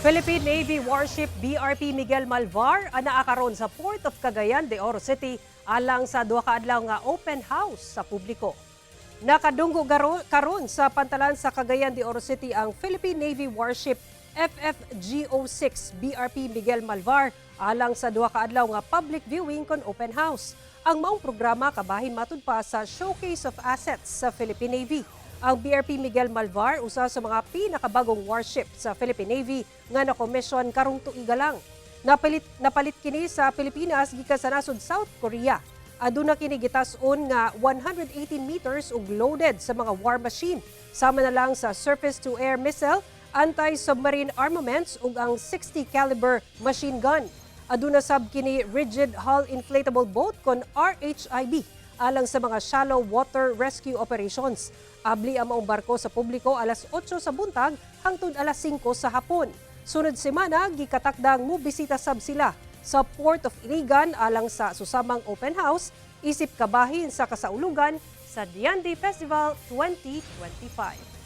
Philippine Navy warship BRP Miguel Malvar anaa karon sa Port of Cagayan de Oro City alang sa duha ka adlaw nga open house sa publiko. Nakadunggo karon sa pantalan sa Cagayan de Oro City ang Philippine Navy warship FFGO-6 BRP Miguel Malvar alang sa duha ka adlaw nga public viewing kon open house. Ang maong programa kabahin matud pa sa Showcase of Assets sa Philippine Navy. Ang BRP Miguel Malvar usa sa mga pinakabagong warship sa Philippine Navy nga na-commission karong tuiga lang. Napalit kini sa Pilipinas gikan sa nasod South Korea. Aduna kini gitas-on nga 118 meters ug loaded sa mga war machine, sama na lang sa surface-to-air missile, anti-submarine armaments ug ang 60 caliber machine gun. Aduna sab kini rigid hull inflatable boat kon RHIB alang sa mga shallow water rescue operations. Abli ang maong barko sa publiko alas 8 sa buntag hangtod alas 5 sa hapon. Sunod semana, gikatakdang mubisita sab sila sa Port of Iligan alang sa susamang open house isip kabahin sa kasaulugan sa Diyandi Festival 2025.